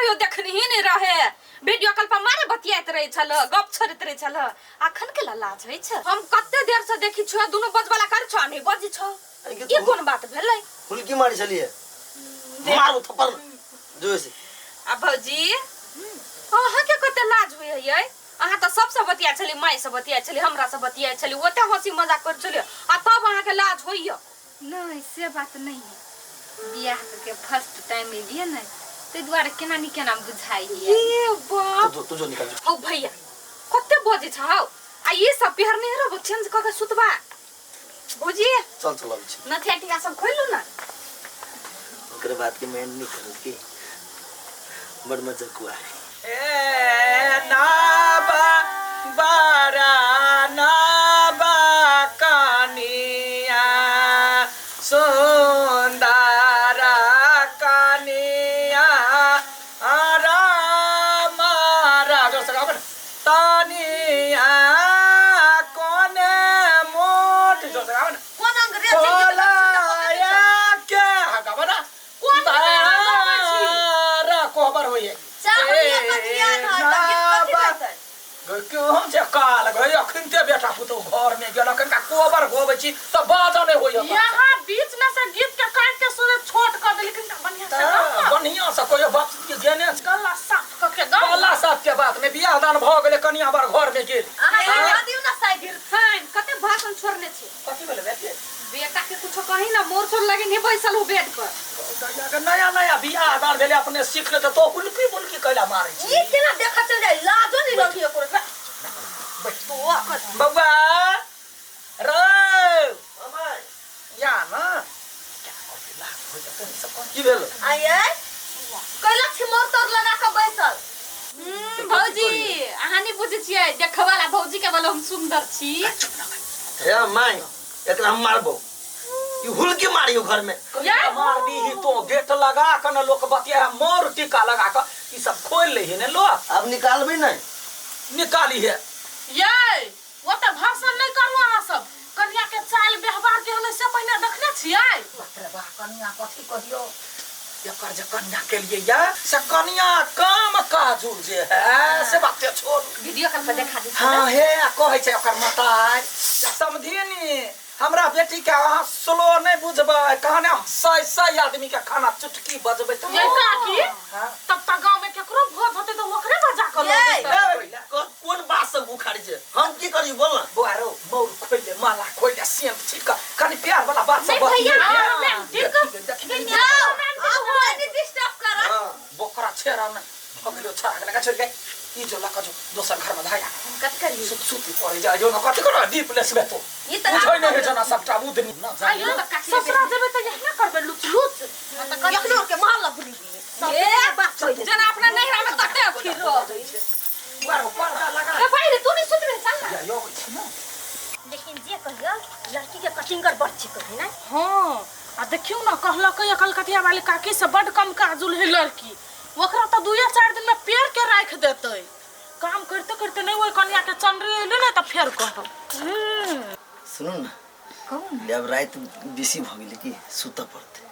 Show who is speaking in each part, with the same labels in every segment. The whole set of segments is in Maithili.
Speaker 1: कहियो देखनही नहि रहे। वीडियो कॉल पर मारे बतियाइत रहै छल, गप छोड़ैत रहै छल। अखन के लाज होइ छै? हम कते देर से देखी छियो, दुनू बजवाला कर छो, नहीं बजी छो।
Speaker 2: अरे
Speaker 1: ई कोन बात भेलै?
Speaker 2: हुलकी मारी छलिए, मारू थप्पड़ जो से।
Speaker 1: आ भौजी, अहाँ के कते लाज होइ है यै? अहाँ तऽ सबसँ बतिया छली, माय से बतिया छली, हमरा से बतिया छली, ओते हंसी मजाक कर छली, आ तब अहाँ के लाज होइया?
Speaker 3: नहि, से बात नहि है। बियाह के फर्स्ट टाइम एलियै ने, ताहि दुआरे केना नहि केना बुझाइए।
Speaker 1: ये बाप।
Speaker 2: तू जो निकल जो।
Speaker 1: हौ भैया, कते बजे छ हौ? आ ई सब पहिरने रहबो, चेंज कऽ के सुतबा। भौजी।
Speaker 2: चल चल, अबै छी।
Speaker 1: नथिया टीका सब खोलू ना।
Speaker 2: ओकरे बात के मेन नहीं करू की बड़ मजाकुआ है।
Speaker 4: ए नाबा बारा नाबा कनिया सुंदरा कनिया राम राजा सगावन तानिया कोने मोट जो सगावन।
Speaker 5: कोन अंग्रेजी गीत
Speaker 4: कोलाया के हगावन
Speaker 1: कोन गाबै छी?
Speaker 4: बारा कोहबर होइए।
Speaker 5: चावलिया पर ध्यान है तऽ गीत कथी गातै?
Speaker 4: केहन छै काल गई, अखनते बेटा पुतहु घर में गेल, अखन का कोबर गोबै छी तऽ बाजा नहि होइए।
Speaker 6: यहाँ बीच में से गीत के काट के सोचे छोट कर दे, लेकिन बढ़िया से गाओ ना।
Speaker 4: बढ़िया से कहियो बाप के गेने छै।
Speaker 6: गला साफ क के गाओ।
Speaker 4: गला साफ के बात नहि, बियाह दान भऽ गेलै, कनिया बर घर में गेल।
Speaker 5: अहाँ लगा दियौ ना साइकिल।
Speaker 1: फाइन कते भाषण छोड़ने छै।
Speaker 4: कथी भेलै बेटी?
Speaker 1: बेटा के कुछो कही ना, मोर सोर लगे नहीं बैसल हो बेड पर।
Speaker 4: दैया के नया नया बियाह दान भेलै, अपने सीख लेतै तो हुलकी बुलकी कैला मारै छी।
Speaker 5: ई केना देखा चल जाय, लाजो नहीं लगी ओकरो।
Speaker 4: बौआ रौ या ना
Speaker 2: की भेल?
Speaker 5: आये कैला छी मोर तोर लगा के बैसल?
Speaker 1: भौजी, अहाँ नहीं बुझै छियै, देखै वाला भौजी के बोलो हम सुंदर छी।
Speaker 2: हे my, एकरा हम मारबो, ई हुलकी मारियो घर में।
Speaker 4: कहिया मार दीही तो गेट लगा के न लोक बतिया, मोर टीका लगा के ई सब खोल ले ने लोक।
Speaker 2: अब निकालबे नहीं।
Speaker 4: निकाली है।
Speaker 6: ये वो तऽ भाषण नहीं करू अहाँ सब। कन्या के चाल व्यवहार केहन है से पहिने देखने छियै?
Speaker 4: बाप रे बा, कन्या कथी कहियो, एकर जे कन्या के लिए या से कन्या काम काजू जे है से बाते छोड़।
Speaker 1: वीडियो कॉल पर देखा दी।
Speaker 4: हाँ हे, आ कहै छै ओकर मताई या समधिनी, हमरा बेटी के अहाँ स्लो नहीं बुझबै, कहने सही सही आदमी के खाना चुटकी बजबै तऽ।
Speaker 6: ये काकी,
Speaker 4: हाँ।
Speaker 6: तब तक गांव में केकरो भोज होते तो ओकरे बजा के लऽ
Speaker 5: ये।
Speaker 6: जेतै।
Speaker 2: ए, कोन बात सब उखाड़ै छै? हम की करी बोल ना?
Speaker 4: बौआ रौ, मौर खोलि ले, माला खोलि ले, सेंट छिट कऽ कनि प्यार वाला बात सब
Speaker 6: नहीं भैया,
Speaker 4: बतियै।
Speaker 6: हाँ,
Speaker 4: देखी, देखी, देखी।
Speaker 5: जाओ, अब कोई नहीं डिस्टर्ब करत।
Speaker 2: हाँ।
Speaker 4: बोकरा छेड़ा ने भऽ गेलो, छेड़ा के लगा छोड़ि गई ई जो लका जो दोसर घर में धाया।
Speaker 1: कत करी?
Speaker 4: सुत सुती पड़े जाय जो न कथि करो दीप लेसबे तो।
Speaker 5: ई तऽ
Speaker 4: बुझै नहि होइ जना सबटा उदनी न जाय।
Speaker 6: आइयो ससुरा जेबै तऽ यही ना करबै लुच लुच।
Speaker 5: एखनो के मारल बुली ए बात छोड़ दे।
Speaker 1: जना अपना नैहरा में तते अथी रह।
Speaker 4: बौआ रौ, पर्दा लगा।
Speaker 1: ए भाई रे, तू नहीं सुतबे, चल ना।
Speaker 4: या यो होइ छै ने।
Speaker 5: लेकिन जे कहियो लड़की के कटिंग कर बड़ ठीक है ना।
Speaker 6: हाँ, आ देखियौ ना, कहलकै ये कलकतिया वाली काकी से बड कम काजुल है लड़की, ओकरा तऽ दुए चारि दिन में पेड़ के राखि देतै। काम करते करते नहीं ओहि कनिया के चनरी एलै ने तऽ फेर कहब।
Speaker 2: सुनू ना।
Speaker 3: कहू ने।
Speaker 2: ले, अब राति बेसी भऽ गेलै की सुतऽ पड़तै।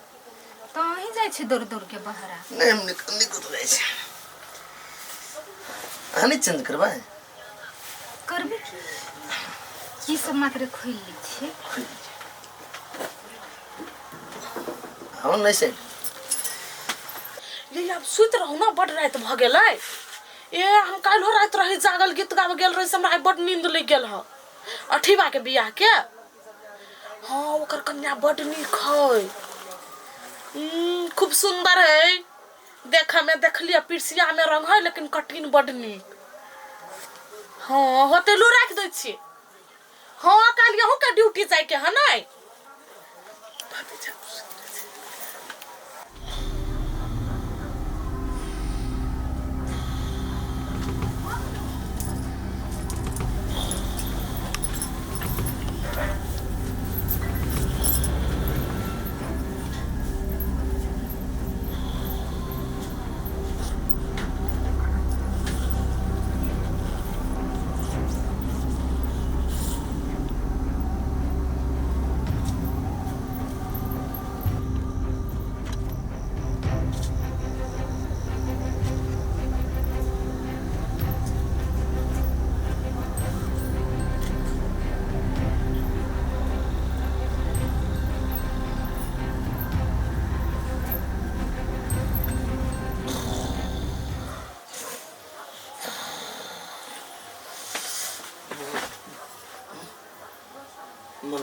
Speaker 3: तऽ अहीं जाइ छी दौड़ दौड़ के बहरा?
Speaker 2: नहि, हम नहि कतौ जाइ छी। अहाँ नहि चेंज करबै?
Speaker 3: करबै की, की सब मात्र खोलि लै छियै।
Speaker 2: खोलि लै छियै। हँ नहि साइड।
Speaker 6: ये आब सुति रहू ना, बड राति भऽ गेलै। ए हम काल्हिो राति रही जागल, गीत गाबऽ गेल रही से हमरा आइ बड नींद लागि गेल हँ। अठीबा के बियाह के, हाँ ओकर कन्या बड नीक है, खूब सुंदर है देखऽ में, देखलियै पिरसिया में रंग है लेकिन कठिन बड नीक। हाँ होटलो राखि दै छियै। हाँ काल्हि अहूँ के ड्यूटी जाइके है नै?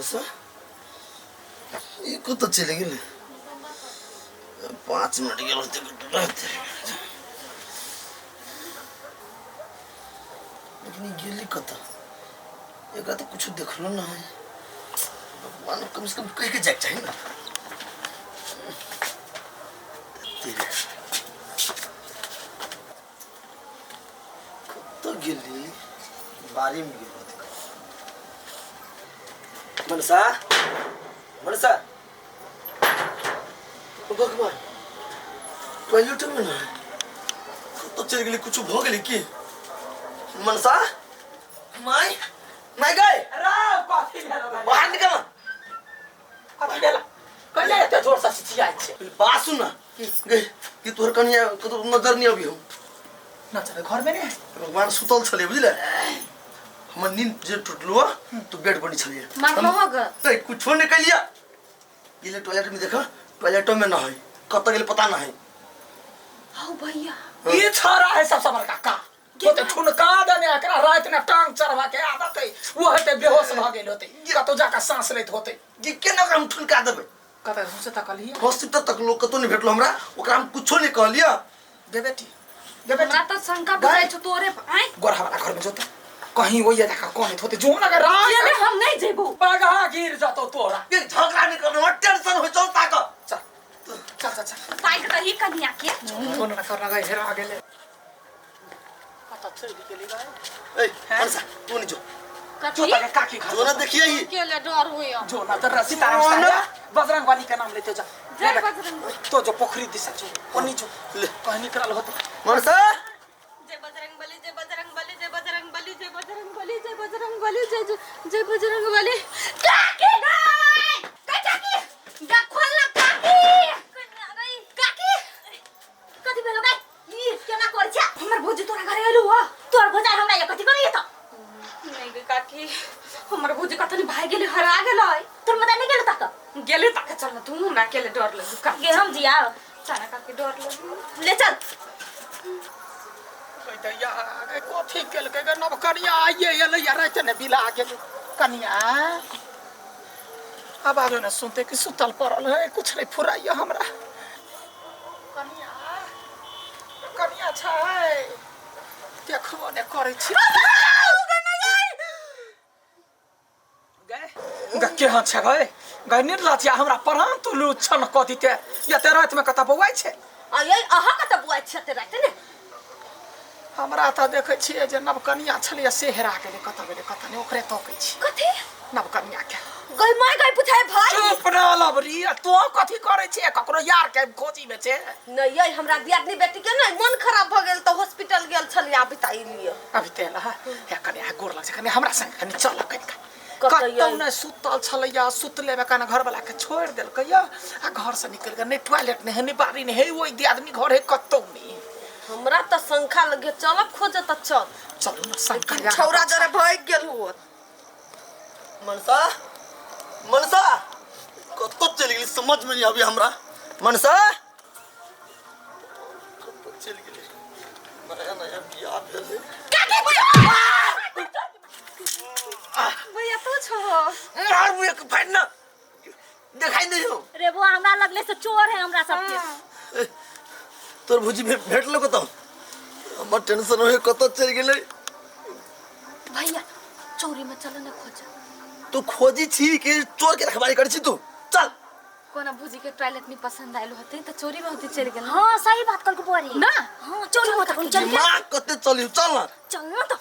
Speaker 2: मनसा ई कतऽ चलि गेलै? 5 मिनट गेल होतै रहतै, लेकिन ई गेली कतऽ? एकरा तऽ कुछो देखलो ना है। भगवान, कम से कम कहि के जाइके चाही ना। कतऽ गेली? बाड़ी में गेल होतै। मनसा, मनसा, भगवान, टॉयलेट में ना है, कतऽ चलि गेली? कुछो भऽ गेलै की? मनसा, माय, माय गए।
Speaker 4: रे कथी भेल रे?
Speaker 2: बाहर निकल ना।
Speaker 4: कथी भेल? कहिया एते जोर से चिचियाइ छै?
Speaker 2: बात सुन ना गई कि तोहर कनिया कतौ नजर नहीं अभी हम।
Speaker 4: ना चले घर में ने।
Speaker 2: भगवान, सुतल छलै बुझले, हमर नींद जे टूटलो तो बेड बनी छलिए।
Speaker 1: मारलो हो ग?
Speaker 2: नहीं, कुछो नहीं कलिया। गेले टॉयलेट में, देखा टॉयलेटो में ना है, कतऽ गेल पता ना है।
Speaker 1: हौ भैया।
Speaker 4: ई छौड़ा है सबसे बड़का का होते ठुनका देने। एकरा राति ने टांग चढ़वा के आदत है। वो हेते बेहोश भऽ गेल होते, कतौ जाके सांस लैत होते।
Speaker 2: कि केना ओकरा हम ठुनका देबै?
Speaker 4: कतऽ से तकलिए?
Speaker 2: हॉस्पिटल तक लोग कतौ नहीं भेटलो हमरा। ओकरा हम कुछो नहीं कहलिए।
Speaker 4: गे बेटी, गे बेटी।
Speaker 1: हमरा तऽ शंका बुझाइ छौ तोरे पर। आँय।
Speaker 4: गोरहा वाला घर में जोते, कहीं वही जाके कनैत होते। जो ना रात
Speaker 1: केने हम नहीं जेबो।
Speaker 4: बगहा गिर जतो तोरा।
Speaker 2: ये झगड़ा नहीं करना, टेंशन हो चल ताक।
Speaker 4: चल चल चल चल।
Speaker 1: ताकि दही कनिया के।
Speaker 4: फोन ना करना गए, हेरा गेले, कतऽ चलि गेली गए?
Speaker 2: ए मनसा, तू नहीं जो।
Speaker 4: जो
Speaker 1: कथी?
Speaker 4: तक काकी घर
Speaker 2: जो ना देखिए ही।
Speaker 1: केले डर होइया?
Speaker 4: जो ना तर सीताराम
Speaker 2: जो ना।
Speaker 4: साहब बजरंग बली के नाम लेते जा।
Speaker 1: जय बजरंग।
Speaker 4: तो जो पोखरी दिशा जो ओनी जो
Speaker 2: ले।
Speaker 4: कहीं निकलल होते।
Speaker 2: मनसा।
Speaker 1: जय बजरंग बली, जय बजरंग बली, जय बजरंग बली, जय बजरंग बली, जय बजरंग बली, जय जय जय बजरंग बली। काकी गई, काकी गा खोल ना काकी, काकी।
Speaker 5: कथी भेलो गई? ई केना करै छै?
Speaker 1: हमर भौजी तोरा घरे एलु हो?
Speaker 5: तोर भौजाइ हमरा ये कथी करैए त?
Speaker 1: नहीं गे काकी, हमर भौजी कतनी भाग गेली, हरा गेलै।
Speaker 5: तोर मदाइ नहि गेलो तक?
Speaker 1: गेले ताके। चल ना तू, हमरा अकेले डर लगू काकी।
Speaker 5: गे हम जिया।
Speaker 1: चल काकी, डर लगू।
Speaker 5: ले चल।
Speaker 4: दैया गे, कथी केलकै गे? नवकनिया आइए एलै या राति ने बिला गेलै कनिया। आवाजो ने सुनते कि सुतल पड़ल है, कुछ नहीं फुराइया हमरा। कनिया, कनिया छै? देखबो ने करै छी गे। गे केहन छै गे? गे निर्लज्जा, हमरा प्राण तू लुच्छन कऽ दिते। एते रातिमे कतऽ बौआइ छै?
Speaker 5: आये, अहाँ कतऽ बुआइ छियै एते राति ने?
Speaker 4: हमरा तऽ देखै छियै जे नवकनिया छलैया से हेरा गेलै। कतऽ गेलै कतऽ नहि, ओकरे तकै छी।
Speaker 5: कथी?
Speaker 4: नवकनिया के।
Speaker 5: गई माय गई, पुछाय भाई।
Speaker 4: चुप न लबरी। तो कथी करै छियै? ककरो यार के खोजी में छै?
Speaker 6: नहीं ये हमरा दियादनी बेटी के ने मन खराब भ गेल तऽ हॉस्पिटल गेल छलियै, अभी तऽ अइलियै।
Speaker 4: अभी तेल है या कनि गोर लग छै, कनि हमरा संग कनि चल कनिका।
Speaker 6: कतऽ?
Speaker 4: कतौ नहि सुतल छलैया। सुतले में कने घरवाला के छोड़ि देलकै या आ घर से निकलि गेल। नहि टॉयलेट नहि है, नहि बारी नहि है, ओहि दियादनी घर है, कतौ नहि।
Speaker 6: हमरा तऽ शंखा लगे, चलब खोजे तऽ चल।
Speaker 4: चलू ने शंकर।
Speaker 6: छौरा जरे भागि गेल होत।
Speaker 2: मनसा, मनसा, कतऽ चलि गेली? समझ में नहीं आबी हमरा। मनसा कतऽ चलि गेली? नया नया बियाह भेलै।
Speaker 1: भैया तू छो?
Speaker 2: मारू एक फाड़ ना, देखाई नहीं हो।
Speaker 5: रे बुआ, हमरा लगले से चोर है हमरा सबके।
Speaker 2: तोर भौजी भेटलो कतऽ? हमर टेंशन होय, कतऽ चलि गेलै।
Speaker 1: भैया, चोरी में चलो ना खोज।
Speaker 2: तू खोजी छी कि चोर के रखवारी करै छी तू? चल।
Speaker 3: कोना भौजी के टॉयलेट नहीं पसंद आयल होते तऽ चोरी में होते चलि गेल।
Speaker 5: हाँ, सही बात कहलको बुआ रे।
Speaker 3: ना।
Speaker 5: हाँ, चोरी होता, चल।
Speaker 2: दिमाग कते चलियो, चल ना।
Speaker 5: चल ना तो।